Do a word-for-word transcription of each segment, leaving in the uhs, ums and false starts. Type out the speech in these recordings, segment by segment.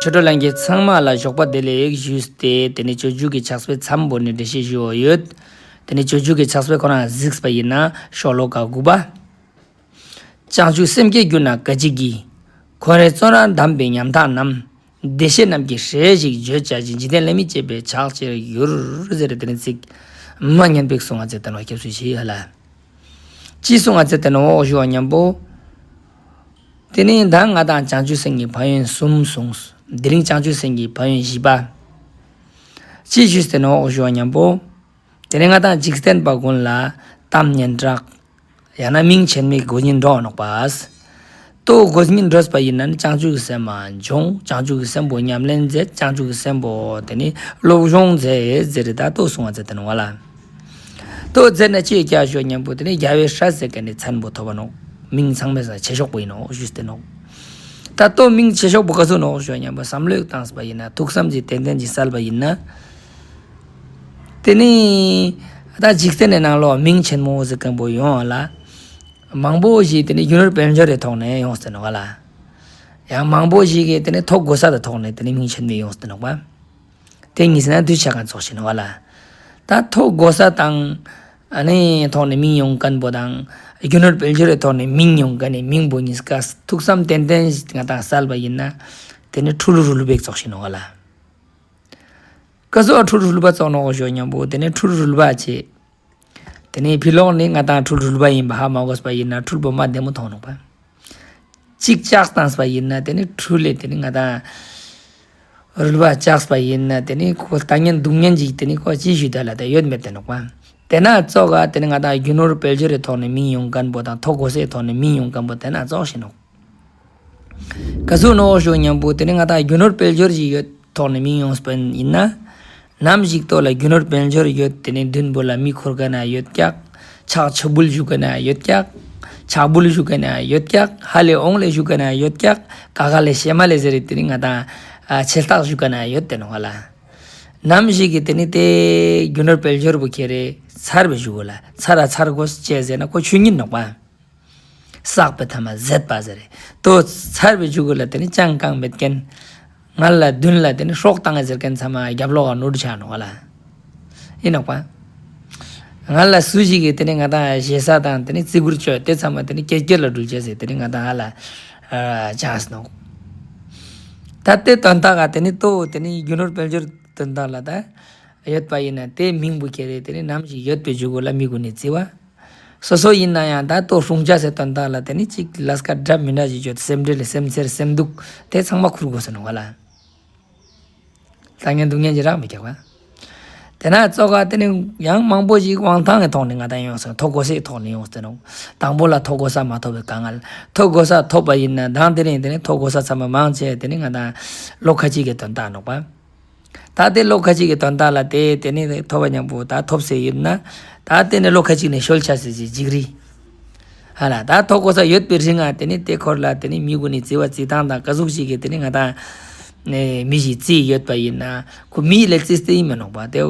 ཆོས་གྲོགས་ལྷན་རྒྱས་ཚང་མ་ལ་ཞོགས་པ་བདེ་ལེགས་ཞུས་ཏེ། དེ་ནེ་སྤྱོད་འཇུག་གི་ཕྱག་དཔེ་མཚམས་པོ་ནེ་འགྲེལ་བཤད་ཞུ་འོ་ཡོད། དེ་ནེ་སྤྱོད་འཇུག་གི་ཕྱག་དཔེ་ཁོ་རང་གཟིགས་པ་ཡིན་ན་ཤོ་ལོ་ཀ་དགུ་པ། བྱང་ཆུབ་སེམས་བསྐྱེད་གྱུར་ན་སྐད་ཅིག་གིས། འཁོར་བའི་བཙོན་རར་བསྡམས་པའི་ཉམ་ཐག་རྣམས། བདེ་གཤེགས་རྣམས་ཀྱི་སྲས་ཞིག་བརྗོད་བྱ་ཞིང་། འཇིག་རྟེན་ལས་མི་སྐྱེ་བའི་ཕྱག་ཕྱིར་འགྱུར། ཟེར་ཏེ་ནེ་ཚིག་མ་སྙན་པོ་གསུངས་པ་མཛད་དེ་ནོག་སྐྱབས་སུ་མཆི་ཧ་ལ། ཅི་གསུངས་པ་མཛད་དེ་ནོག་ཞུ་བ་ཉམ་པོ། དེ་ནེ་ད་ང་དང་བྱང་ཆུབ་སེམས་ཀྱི་ཕན་ཡོན་གསུམ་གསུངས། དེ་རིང་བྱང་ཆུབ་སེམས་ཀྱི་ཕན་ཡོན་བཞི་པ། ཅི་ཞུས་ཏེ་ནོག་ཞུ་བ་ཉམ་པོ། དེ་ནེ་ང་དང་འཇིག་རྟེན་པ་ཀུན་ལ་གཏམ་སྙན་གྲགས། ཡང་ན་མིང་ཆེན་མོའི་དགོས་སྙིང་འདོད་ནོག་པ། ཏོ་དགོས་སྙིང་འདོད་པ་ཡིན་ན་ནི་བྱང་ཆུབ་ཀྱི་སེམས་མ་འབྱུང་། བྱང་ཆུབ་ཀྱི་སེམས་པོ་ཉམས་ལེན་མཛད། བྱང་ཆུབ་ཀྱི་སེམས་པོ་དེ་ནེ་སློབ་སྦྱོང་མཛད་ཟེར་ཏེ་ད་ཏོ་གསུངས་པ་མཛད་དེ་ནོག་པ་ལ། ཏོ་མཛད་ན་ཅི་ཡོད་ཀྱག་ཞུ་བ་ཉམ་པོ་དེ་ནེ་རྒྱལ་བའི་སྲས་ཟེར་མཁན་ནི་མཚན་པོ་ཐོབ་པ་ནོག་མིང་ཚང་མའི་སང་ཆེ་ཤོས་པོ་ཡིན་ནོག་ཞུས་ཏེ་ནོག་ད་ཏོ་མིང་ཆེ་ཤོས་པོ་ག་ཟུག་ནོག་ཞུ་བ་ཉམ་པོ་བསམ་བློ་བཏངས་པ་ཡིན་ན། ཐུགས་བསམ་གྱི་ཏན་ཏན་གྱི་སལ་བ་ཡིན་ན། དེ་ནེ་ད་འཇིག་རྟེན་ནི་ནང་ལོགས་མིང་ཆེན་མོ་ཟེར་མཁན་པོ་ཡོང་བ་ལ། མང་པོ་ཞིག་དེ་ནེ་རྒྱུ་ནོར་དཔལ་འབྱོར་རི་ཐོག་ནེ་ཡོངས་ཏེ་ནོག་པ་ལ། ཡང་མང་པོ་ཞིག་གི་དེ་ནེ་མཐོ་གོ་ས་དང་ཐོག་ནེ་དེ་ནེ་མིང་ཆེན་མོ་ཡོངས་ཏེ་ནོག་པ། དེ་གཉིས་ན་དུས་ཆ་གང་ཙོགས་ཤིག་ནོག་པ་ལ། ད་མཐོ་གོ་ས་དང་ཨ་ནི་ཐོག་ནེ་མིང་ཡོང་མཁན་པོ་དང་རྒྱུ་ནོར་དཔལ་འབྱོར་རི་ཐོག་ནེ་མིང་ཡོང་མཁན་ནི་མིང་པོ་གཉིས་ཀ་ཐུགས་བསམ་ཏན་ཏན་ཞིག་ང་དང་སལ་བ་ཡིན་ན། དེ་ནེ་འཁྲུལ་རུལ་པ་ཙོགས་ཤིག་ནོག་པ་ལ། ག་ཟུག་འཁྲུལ་རུལ་པ་ཙོགས་ནོག་ཞུ་བ་ཉམ་པོ་དེ་ནེ་འཁྲུལ་རུལ་པ་ཆེ། དེ་ནེ་ཕི་ལོགས་ནེ་ང་དང་འཁྲུལ་རུལ་པ་ཡིན་པ་ཧ་མ་གོས་པ་ཡིན་ན་འཁྲུལ་པོ་མ་བདེ་མོ་མཐོང་ནོག་པ། གཅིག་བཅག་བཏངས་པ་ཡིན་ན་དེ་ནེ་འཁྲུལ་ལེ་དེ་ནེ་ང་དང་རུལ་པ་བཅགས་པ་ཡིན་ན་དེ་ནེ་ཁོ་ལྟ་ཉན་སྡུག་ཉན་ཅིག་དེ་ནེ་ཁོ་ཅི་ཞུ་ད་ལ་ད་ཡོད་མེད་དེ་ནོག་པ། དེ་ན་ཙོགས་དེ་ནེ་ང་དང་རྒྱུ་ནོར་དཔལ་འབྱོར་རི་ཐོག་ནེ་མིང་ཡོང་མཁན་པོ་དང་མཐོ་གོ་སའི་ཐོག་ནེ་མིང་ཡོང་མཁན་པོ་དེ་ན་ཙོགས་ཤིག་ནོག་ག་ཟུག་ནོག་ཞུ་ཉམ་པོ་དེ་ནེ་ང་དང་རྒྱུ་ནོར་དཔལ་འབྱོར་ཞིག་ཡོད་ཐོག་ནེ་མིང་ཡོངས་པ་ཡིན་ན། ནམ་ཞིག་ཏོ་ལ་རྒྱུ་ནོར་དཔལ་འབྱོར་ཡོད་དེ་ནེ་མདུན་པོ་ལ་མི་འཁོར་མཁན་ན་ཡོད་ཀྱག་ཕྱག་ཕྱི་འབུལ་ཞུ་མཁན་ན་ཡོད་ཀྱག་ཕྱག་འབུལ་ཞུ་མཁན་ན་ཡོད་ཀྱག་ཧ་ལས་འོང་ལས་ཞུ་མཁན་ན་ཡོད་ཀྱག་ག་ག་ལས་ཤེས་མ་ལས་ཟེར་རེ་དེ་ནེ་ང་དང་ཨ་ཆེ་རྟགས་ཞུ་མཁན་ན་ཡོད་དེ་ནོག་པ་ལ། ནམ་ཞིག་གི་དེ་ནེ་དེ་རྒྱུ་ནོར་དཔལ་འབྱོར་པོ་ཁྱེར་རེ་ཚར་བའི་གཞུག་གུ་ལ་ཚར་ར་ཚར་གོས་ཅི་ཟེར་ན་ཁོ་ཆོས་ཉིད་ནོག་པ། བསགས་པའི་ཐ་མ་ཟད་པ་ཟེར་རེ། ཏོ་ཚར་བའི་གཞུག་གུ་ལ་དེ་ནེ་ཅང་གང་མེད་མཁན། ང་ལ་མདུན་ལ་དེ་ནེ་སྲོག་བཏང་ཟེར་མཁན་ཚང་མ་རྒྱབ་ལོགས་ལ་ནུར་ཆ་ནོག་པ་ལ། ཡིན་ནོག་པ། ང་ལ་སུ་ཞིག་གིས་དེ་ནེ་ང་དང་ཞེ་ས་དང་དེ་ནེ་བརྩི་བཀུར་བཅོས་དེ་ཚང་མ་དེ་ནེ་ཀྱེ་ཀྱེ་ལ་འགྲུལ་ཅེས་ཟེར་དེ་ནེ་ང་དང་ང་ལ་ཨ་ཅང་སྣང་། ད་དེ་དོན་དག་ག་དེ་ནེ་ཏོ་དེ་ནེ་རྒྱུ་ནོར་དཔལ་འབྱོར་དོན་དག་ལ་ད་ཡོད་པ་ཡིན་ན་དེ་མིང་པོ་ཁྱེར་རེ་དེ་ནེ་ནམ་ཞིག་ཡོད་པའི་གཞུག་གུ་ལ་མི་གུན་ནི་བརྩི་བ། སོ་སོ་ཡིན་ན་ཡང་ད་ལྟོ་སྲུང་བྱ་ཟེར་དོན་དག་ལ་དེ་ནི་གཅིག་ལས་ཀ་འདྲ་མི་འདྲ་ཞིག་བརྗོད་སེམས་ཁྲལ་སེམས་འཚེར་སེམས་སྡུག་དེ་ཚང་མ་ཁུར་དགོས་ཟེར་ནོག་པ་ལ། ལྟ་ཉན་སྡུག་ཉན་ཅི་རག་མི་རྒྱག་པ། དེ་ན་ཙོགས་དེ་ནི་ཡང་མང་པོ་ཞིག་དབང་ཐང་གི་ཐོག་ནས་ང་དང་ཡོང་སོང་། མཐོ་གོ་སའི་ཐོག་ནས་ཡོང་སྟེ་ནོག། དང་པོ་ལ་མཐོ་གོ་ས་མ་ཐོབ་པའི་དཀའ་ངལ། མཐོ་གོ་ས་ཐོབ་པ་ཡིན་ན་དང་དེ་རིང་དེ་ནི་མཐོ་གོ་ས་ཚང་མ་མང་ཆེ་དེ་ནི་ང་དང་བློ་ཁ་ཅིག་གི་དོན་དག་ནོག་པ། ད་དེ་བློ་ཁ་ཅིག་གི་དོན་དག་ལ་དེ་དེ་ནི་ཐོབ་པ་མཉམ་པོ་ད་ཐོབ་སེ་ཡོད་ན། ད་དེ་ནི་བློ་ཁ་ཅིག་ནས་ཤོལ་ཆ་སེ་ཅིག་འཇིགས་རི། ཧ་ལ་ད་མཐོ་གོ་ས་ཡོད་པའི་རིང་ང་དེ་ནི་དེ་འཁོར་ལ་དེ་ནི་མི་གུན་ནི་བརྩི་བ་བརྩི་སྟངས་དང་ག་ཟུག་ཅིག་གི་དེ་ནི་ང་དང་ནི་མི་ཞིག་བརྩི་ཡོད་པ་ཡིན་ན་ཁོ་མི་ལ་བརྩིས་ཏེ་ཡིན་མི་ནོག་པ། དེ་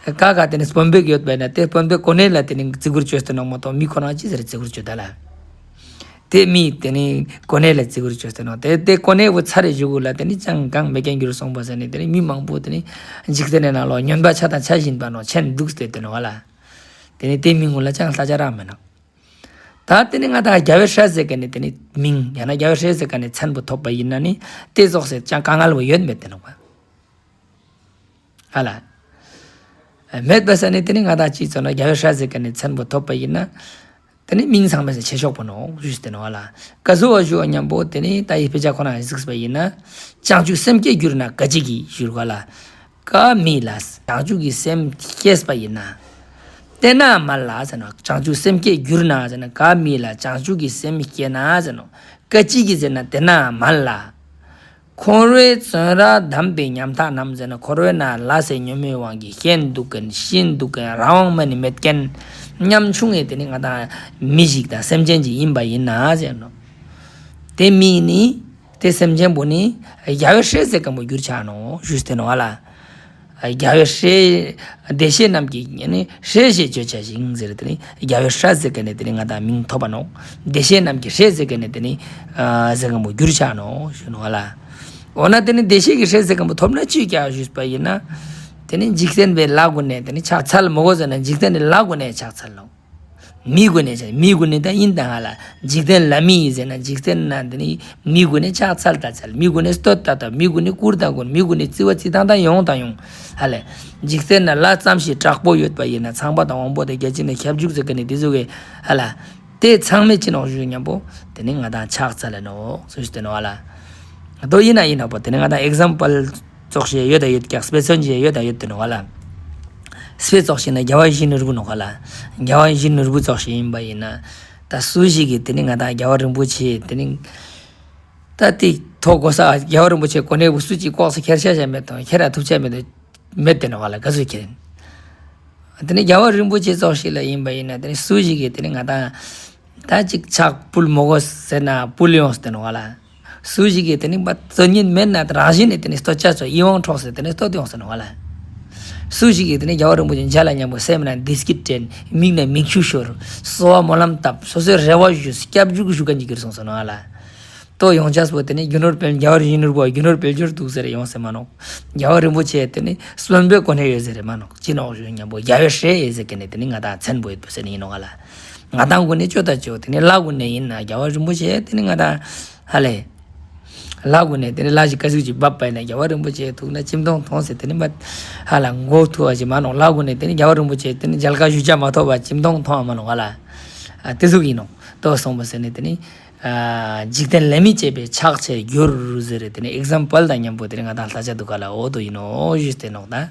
ཀ་ཀ་དེ་ནི་དཔོན་པོ་ཡོད་པ་ཡིན་ན་དེ་དཔོན་པོའི་གོ་གནས་ལ་དེ་ནི་བརྩི་བཀུར་བཅོས་ཏེ་ནོག་མ་གཏོགས་མི་ཁོ་རང་ཅི་ཟེར་བརྩི་བཀུར་བཅོས་ད་ལ། དེ་མི་དེ་ནི་གོ་གནས་ལ་བརྩི་བཀུར་བཅོས་ཏེ་ནོག། དེ་དེ་གོ་གནས་བོ་ཚར་རེ་བཞུགས་གུ་ལ་དེ་ནི་ཅང་གང་མེད་མཁན་འགྱུར་སོང་པ་ཟེར་ནི་དེ་ནི་མི་མང་པོ་དེ་ནི་འཇིག་རྟེན་ནི་ནང་ལོགས་སྨྱོན་པ་ཆ་དང་ཆ་བཞིན་པ་ནོག། ཆེན་སྡུག་སྟེ་དེ་ནོག་ལ། དེ་ནི་དེ་མི་གུན་ལ་ཅང་ལྷ་ཆ་རག་མེད་ནོག། ད་དེ་ནི་ང་དང་རྒྱལ་བའི་སྲས་ཟེར་མཁན་ནི་དེ་ནི་མིང་ཡང་ན་རྒྱལ་བའི་སྲས་ཟེར་མཁན་ནི་མཚན་བོ་ཐོབ་པ་ཡིན་ན་ནི་དེ་ཙོགས་སེ་ཅང་དཀའ་ངལ་བོ་ཡོད་མེད་དེ་ནོག་པ། ཧ་ལ། མེད་པ་ས་ནི་དེ་ནི་ང་དང་ཅི་ཙོགས་ན་རྒྱལ་བའི་སྲས་ཟེར་མཁན་ནི་མཚན་བོ་ཐོབ་པ་ཡིན་ན། དེ་ནི་མིང་ཚང་མ་ཆེ་ཤོས་པོ་ནོག་ཞུས་ཏེ་ནོག་ལ། ག་ཟུག་བ་ཞུ་བ་མཉམ་པོ་དེ་ནི་ད་ཡི་དཔེ་ཆ་ཁོ་ན་གཟིགས་པ་ཡིན་ན། བྱང་ཆུབ་སེམས་བསྐྱེད་གྱུར་ན་སྐད་ཅིག་གིས་ཞུ་བ་ལ། ཀ་མི་ལ་བྱང་ཆུབ་ཀྱི་སེམས་བསྐྱེད་པ་ཡིན་ན། དེ་ན་མ་ལ་ཟེར་ནོག། བྱང་ཆུབ་སེམས་བསྐྱེད་གྱུར་ན་ཟེར་ན་ཀ་མི་ལ་བྱང་ཆུབ་ཀྱི་སེམས་བསྐྱེད་ན་ཟེར་ནོག། སྐད་ཅིག་གིས་ཟེར་ན་དེ་ན་མ་ལ། འཁོར་བའི་བཙོན་རར་བསྡམས་པའི་ཉམ་ཐག་རྣམས་ཟེར་ན་འཁོར་བའི་ནང་ལ་ཟེར་ཉོན་མོངས་དབང་གིས་ཤི་འདུག་མཁན་ཤི་འདུག་མཁན་རང་དབང་མ་ནི་མེད་མཁན་ཉམ་ཆུང་ངེ་དེ་ནི་ང་དང་མི་ཞིག་དང་སེམས་ཅན་ཅིག་ཡིན་པ་ཡིན་ན་ཟེར་ནོག། དེ་མི་ནི་དེ་སེམས་ཅན་པོ་ནི་རྒྱལ་བའི་སྲས་ཟེར་མཁན་པོ་གྱུར་ཆ་ནོག་ཞུས་ཏེ་ནོག་ལ། རྒྱལ་བའི་སྲས། བདེ་གཤེགས་རྣམས་ཀྱི་ནི་སྲས་ཞེས་བརྗོད་བྱ་ཞིང་ཟེར་དེ་ནི་རྒྱལ་བའི་སྲས་ཟེར་མཁན་ནི་དེ་ནི་ང་དང་མིང་ཐོབ་པ་ནོག། བདེ་གཤེགས་རྣམས་ཀྱི་སྲས་ཟེར་མཁན་ནི་དེ་ནི་ཨ་ཟེར་མཁན་པོ་གྱུར་ཆ་ནོག་ཞུ་ནོག་ལ། འོ་ན་དེ་ནི་བདེ་གཤེགས་ཀྱི་སྲས་ཟེར་མཁན་པོ་ཐོབ་ན་ཅི་ཡོད་ཀྱག་ཞུས་པ་ཡིན་ན། དེ་ནི་འཇིག་རྟེན་པའི་ལྷ་གུན་ནས་དེ་ནི་ཕྱག་འཚལ་མི་དགོས་ཟེར་ན། འཇིག་རྟེན་ནི་ལྷ་གུན་ནས་ཕྱག་འཚལ་ནོག་མི་གུན་ནས་ཕྱག་མི་གུན་ནས་ད་ཡིན་ད་ཧ་ལ། འཇིག་རྟེན་ལྷ་མི་ཡིན་ཟེར་ན། འཇིག་རྟེན་ན་དེ་ནི་མི་གུན་ནས་ཕྱག་འཚལ་ད་འཚལ། མི་གུན་ནས་བསྟོད་ད་བསྟོད། མི་གུན་ནས་བཀུར་ད་བཀུར། མི་གུན་ནས་བརྩི་བ་བརྩི་སྟངས་ད་ཡོང་ད་ཡོང་ཧ་ལ། འཇིག་རྟེན་ན་ལྷ་ཙམ་ཞིག་དྲག་པོ་ཡོད་པ་ཡིན་ན། ཚངས་པ་དང་དབང་པོ་དང་བརྒྱ་བྱིན་དང་ཁྱབ་འཇུག་ཟེར་མཁན་ནི་དེ་ཚོ་གི་ཧ་ལ། དེ་ཚང་མས་ཅི་ནོག་ཞུ་མཉམ་པོ་དེ་ནི་ང་དང་ཕྱག་འཚལ་ལ་ནོག་ཟེར་ཞུས་ཏེ་ནོག་ཧ་ལ། དོ་ཡིན་ན་ཡིན་ནོག་པ། དེ་ནི་ང་དང་ཨིག་ཛམ་པལ་ཙོགས་ཤིག་ཡོད་ད་ཡོད་ཀྱག་དཔེ་མཚོན་ཞིག་ཡོད་ད་ཡོད་དེ་ནོག་ཧ་ལ། དཔེ་ཙོགས་ཤིག་ན་རྒྱལ་བ་ཡིད་བཞིན་ནོར་བུ་ནོག་ཧ་ལ། རྒྱལ་བ་ཡིད་བཞིན་ནོར་བུ་ཙོགས་ཤིག་ཡིན་པ་ཡིན་ན། ད་སུ་ཞིག་གིས་དེ་ནི་ང་དང་རྒྱལ་བ་རིན་པོ་ཆེ་དེ་ནི། ད་དེ་ཐོག་གོ་ས་རྒྱལ་བ་རིན་པོ་ཆེ་གོ་གནས་བུ་སུ་ཅིག་ལྐོག་ས་ཁྱེར་ཤ་ཤ་མེད་དང་ཁྱེར་ར་ཐུབ་ཆ་མེད་དང་མེད་དེ་ནོག་ཧ་ལ། ག་ཚོད་ཁྱེར་ཡིན། དེ་ནི་རྒྱལ་བ་རིན་པོ་ཆེ་ཙོགས་ཤིག་ལ་ཡིན་པ་ཡིན་ན། དེ་ནི་སུ་ཞིག་གིས་དེ་ནི་ང་དང་ད་ཅིག་ཕྱག་ཕུལ་མི་དགོས་ཟེར་ན་ཕུལ་ཡོང་ཟེར་ཏེ་ནོག་ཧ་ལ། སུ་ཞིག་གིས་དེ་ནི་མ་བརྩོན་ཉེས་མེད་ན་རང་བཞིན་ནས་དེ་ནི་བསྟོད་ཆ་ཚོ་ཡིད་དབང་འཕྲོག་སྟེ་དེ་ནི་བསྟོད་ཡོང་ཟེར་ཏེ་ནོག་ཧ་ལ། སུ་ཞིག་གིས་དེ་ནི་རྒྱལ་བ་རིན་པོ་ཆེ་མཇལ་ལ་མཉམ་པོ་སེམས་ན་བདེ་སྐྱིད་དྲན། མིག་ན་མིག་ཆུ་ཤོར། གསོལ་བ་སྨོན་ལམ་བཏབ། སོ་སོའི་རེ་བ་ཞུས། སྐྱབས་འཇུག་ཞུ་མཁན་ཅིག་གྱུར་སོང་ཟེར་ཏེ་ནོག་ཧ་ལ། དོ་ཡོང་ཆས་པོ་དེ་ནི་རྒྱུ་ནོར་དཔལ་རྒྱལ་བ་རིན་པོ་ཆེ་རྒྱུ་ནོར་དཔལ་འབྱོར་འདུག་ཟེར་ཡོང་ཟེར་མ་ནོག་རྒྱལ་བ་རིན་པོ་ཆེ་དེ་ནི་གསོན་པོའི་གོ་གནས་ཡོད་ཟེར་མ་ནོག་ཅི་ནོག་ཞུ་མཉམ་པོ་རྒྱལ་བའི་སྲས་ཟེར་མཁན་ནི་དེ་ནི་ང་དང་མཚན་པོ་ཡོད་པོ་ཟེར་ནི་ཡིན་ནོག་ཧ་ལ། ང་དང་གུན་ནི་ཅོ་ད་ཅོ་དེ་ནི་ལྷ་གུན་ནི་ཡིན་ན་རྒྱལ་བ་རིན་པོ་ཆེ་དེ་ནི་ང་དང་ཧ་ལེ། ལྷ་གུན་ནི་དེ་ནི་ལྷ་ཞིག་ག་ཟུག་ཅིག་བབ་པ་ཡིན་ན་རྒྱལ་བ་རིན་པོ་ཆེ་ཐུག་ན་ཅིམ་ཐོང་ཐོང་ཟེར་དེ་ནི་མ་ཧ་ལ་མགོ་ཐུག་པ་ཞིག་མ་ནོག་ལྷ་གུན་ནི་དེ་ནི་རྒྱལ་བ་རིན་པོ་ཆེ་དེ་ནི་མཇལ་ཁ་ཞུ་ཆ་མ་ཐོབ་པ་ཅིམ་ཐོང་ཐོང་བ་མ་ནོག་ཧ་ལ། ཨ་དེ་ཟུག་ཡིན་ནོག་དོ་སོང་པ་ཟེར་ནི་དེ་ནི། ཨ་འཇིག་རྟེན་ལྷ་མིས་བྱས་པའི་ཕྱག་བྱས་འགྱུར་ཟེར་རེ་དེ་ནི་ཨིག་ཛམ་པལ་དང་མཉམ་པོ་དེ་ནི་ང་དང་ལྷ་ཆ་འདུག་ག་ལ། འོ་དོ་ཡིན་ནོག་ཞུས་ཏེ་ནོག་ད།